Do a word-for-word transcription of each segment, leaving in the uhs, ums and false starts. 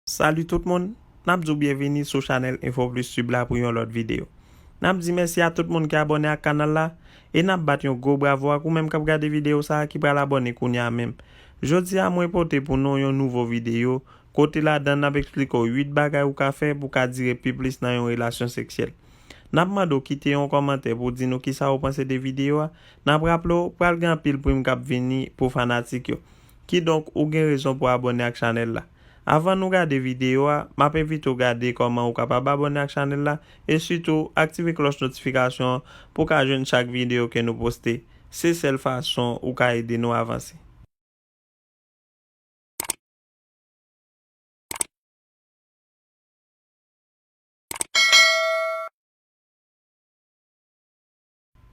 Salut tout moun, n ap di w byenvini sou chanèl Info Plus Tube la pou yon lòt videyo. N ap di mèsi a tout moun ki abòne ak kanal la, e n ap bat yon gwo bravo ak ou menm k ap gade videyo sa a ki pral abòne kounye a menm. Jodi a mwen pote pou nou yon nouvo videyo, kote ladan n ap eksplike w uit bagay ou ka fè pou w ka dire pi plis nan yon relasyon seksyèl. N ap mande w kite yon kòmantè pou w di nou kisa ou panse de videyo a. N ap raple w, pral gen anpil prim k ap vini pou fanatik yo. Kidonk, ou gen rezon pou abòne ak chanèl la. Avan nou gade videyo a, m ap envite w gade kòman ou kapab abòne ak chanèl la e sitou aktive klòch notifikasyon an pou w ka jwenn chak videyo ke nou poste. Se sèl fason ou ka ede nou avanse.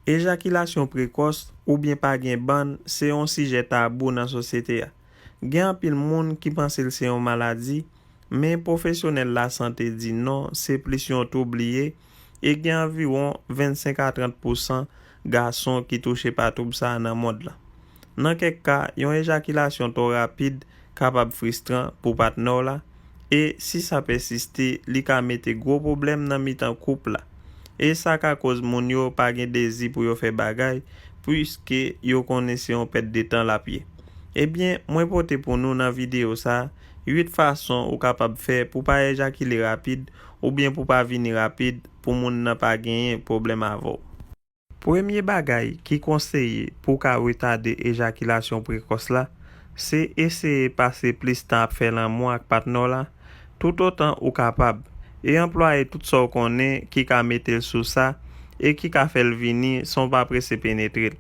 Ejakilasyon prekòs oubyen pa gen bann se yon sijè tabou nan sosyete a. Gen anpil moun ki panse l se yon maladi, men pwofesyonèl lasante di non, se plis yon twoub li ye, e gen anviwon vennsenk a trant pousan gason ki touche pa twoub sa a nan mond lan. Nan kèk ka, yon ejakilasyon twò rapid kapab fristran pou patnè w la, e si sa pèsiste, li ka mete gwo pwoblèm nan mitan koup la. E sa ka koz moun yo pa gen dezi pou yo fè bagay, piske yo konnen se yon pèt de tan l ap ye. Ebyen, mwen pote pou nou nan videyo sa a, uit fason ou kapab fè pou pa ejakile rapid, oubyen pou pa vini rapid, pou moun nan pa genyen pwoblèm avè w. Premye bagay ki konseye pou w ka retade ejakilasyon prekòs la, se eseye pase plis tan ap fè lanmou ak patnè w la, toutotan ou kapab, e anplwaye tout sa w konnen ki ka mete l sou sa e ki ka fè l vini san w pa prese penetre l.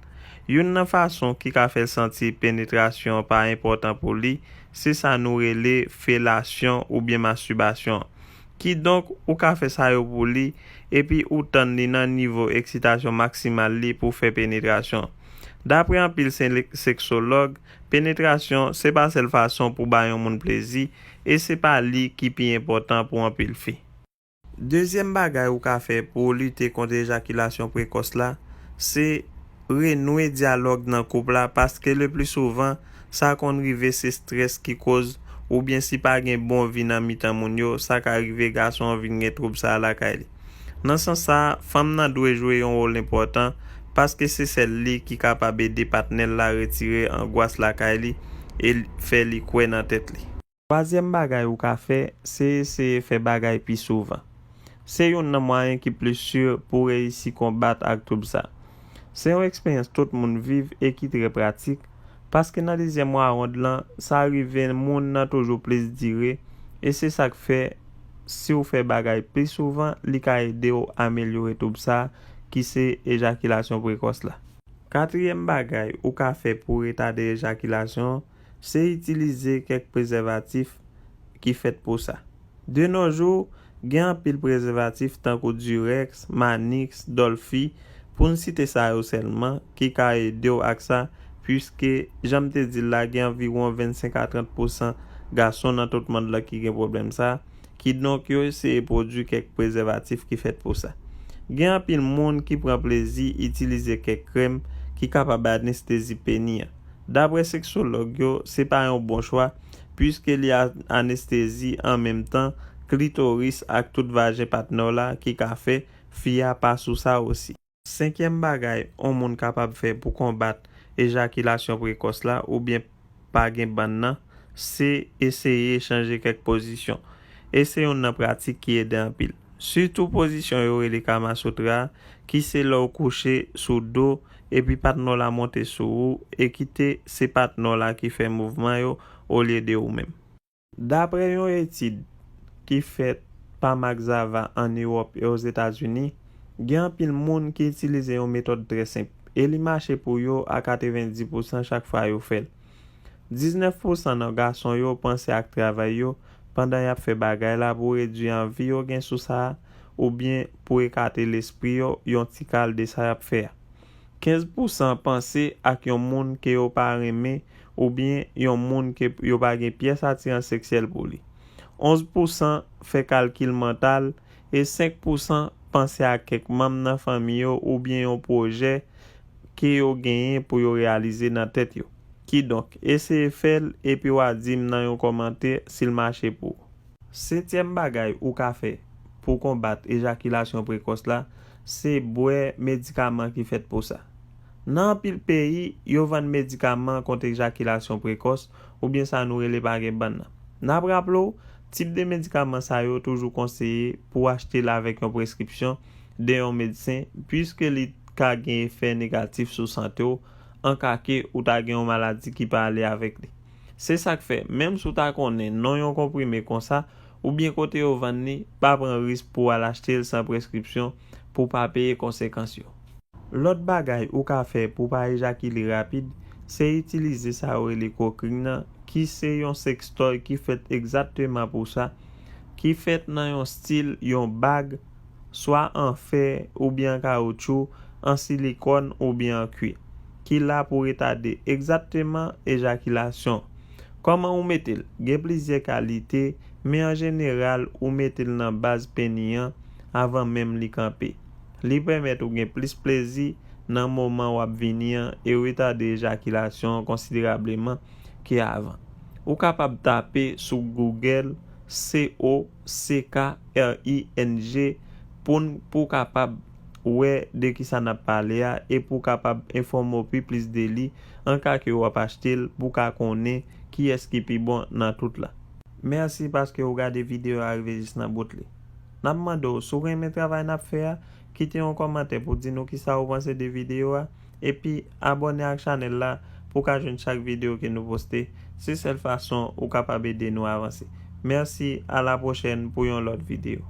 Youn nan fason ki ka fè l santi penetrasyon an pa enpòtan pou li, se sa nou rele felasyon oubyen mastibasyon an. Kidonk, ou ka fè sa yo pou li, epi ou tann li nan nivo eksitasyon maksimal li pou fè penetrasyon. Dapre anpil se-, seksològ, penetrasyon se pa sèl fason pou bay yon moun plezi, e se pa li ki pi enpòtan pou anpil fi. Dezyèm bagay ou ka fè pou w lite kont ejakilasyon prekòs la, se renouye dyalòg nan koup la, paske le pli souvan, sa konn rive se strès ki koz, oubyen si pa gen bon vi nan mitan moun yo, sa ka rive gason an vin gen twoub sa a lakay li. Nan sans sa a, fanm nan dwe jwe yon wòl enpòtan, paske se sèl li ki kapab ede patnè l la retire angwas lakay li e l-, fè li kwè nan tèt li. Twazyèm bagay ou ka fè, se eseye fè bagay pi souvan. Se youn nan mwayen ki plis si pou w reyisi konbat ak twoub sa. Se yon eksperyans tout moun viv e ki trè pratik, paske nan dezyèm mwa wonn lan, sa rive moun nan toujou plis dire, e se sa k fè, si w fè bagay pi souvan, li ka ede w amelyore twoub sa, ki se ejakilasyon prekòs la. Katriyèm bagay ou ka fè pou w retade ejakilasyon, se itilize kèk prezèvatif ki fèt pou sa. De nos jours, gen anpil prezèvatif tankou Durex, Manix, Dolphy, pou n site sa yo sèlman, ki ka ede w ak sa, piske, jan m te di l la, gen anviwon vennsenk a trant pousan gason nan tout mond lan ki gen pwoblèm sa, kidonk yo eseye pwodui kèk prezèvatif ki fèt pou sa. Gen anpil moun ki pran plezi itilize kèk krèm ki kapab anestezi peni an. Dapre seksològ yo, se pa yon bon chwa, piske li a-, anestezi an menm tan klitoris ak tout vajen patnè w la ki ka fè fi a pa sou sa osi. Senkyèm bagay on moun kapab fè pou konbat ejakilasyon prekòs la oubyen pa gen bann nan, se eseye chanje kèk pozisyon. E se youn nan pratik ki ede anpil. Sitou pozisyon yo rele Kama Sutra a, ki se lè w kouche sou do epi patnè w la monte sou ou e kite se patnè w la ki fè mouvman yo olye de ou menm. Dapre yon etid ki fèt pa Mark Zava ann Ewòp e Ozetazini, gen anpil moun ki itilize yon metòd trè senp e li mache pou yo a katrevenndis pousan chak fwa yo fè l. Diznèf pousan nan gason yo panse ak travay yo pandan y ap fè bagay la pou redui anvi yo gen sou sa a oubyen pou ekate lespri yo yon ti kal de sa y ap fè a. Kenz pousan panse ak yon moun ke yo pa renmen oubyen yon moun ke yo pa gen pyès atirans seksyèl pou li. Onz pousan fè kalkil mantal e senk pousan panse ak kèk manm nan fanmi yo oubyen yon pwojè ke yo genyen pou yo reyalize nan tèt yo. Kidonk, eseye fè l epi w a di m nan yon kòmantè si l mache pou ou. Setyèm bagay ou ka fè pou konbat ejakilasyon prekòs la, se bwè medikaman ki fèt pou sa. Nan anpil peyi, yo vann medikaman kont ejakilasyon prekòs, oubyen sa nou rele pa gen bann nan. N ap raple w, tip de medikaman sa yo toujou konseye pou w achte l avèk yon preskripsyon de yon medsen, piske li ka gen efè negatif sou sante w, an ka ke ou ta gen yon maladi ki pa ale avèk li. Se sa k fè, menm si w ta konnen non yon konprime konsa, oubyen kote yo vann li, pa pran risk pou w al achte l san preskripsyon pou w pa peye konsekans yo. Lòt bagay ou ka fè pou w pa ejakile rapid, se itilize sa yo rele kokring nan, ki se yon sekstòy ki fèt egzakteman pou sa, ki fèt nan yon stil yon bag, swa an fè oubyen an kawotchou, an silikòn oubyen an kwir, ki la pou retade egzakteman ejakilasyon. Kòman ou mete l? Gen plizyè kalite, men an jeneral, ou mete l nan baz peni an avan menm li kanpe. Li pèmèt ou gen plis plezi nan moman w ap vini an e retade ejakilasyon an konsiderableman ke avan. Ou kapab tape sou Google C O C K R I N G pou n, pou w kapab wè de kisa n ap pale a e pou w kapab enfòme w pi plis de li, an ka ke w ap achte l, pou w ka konnen kiyès ki pi bon nan tout la. Mèsi paske w gade videyo a rive jis nan bout li. N ap mande w, si w renmen travay n ap fè a, kite yon kòmantè pou di nou kisa ou panse de videyo a, epi abòne ak chanèl la pou w ka jwenn chak videyo ke nou poste. Se sèl fason ou kapab ede nou avanse. Mèsi, a la pwochèn pou yon lòt videyo.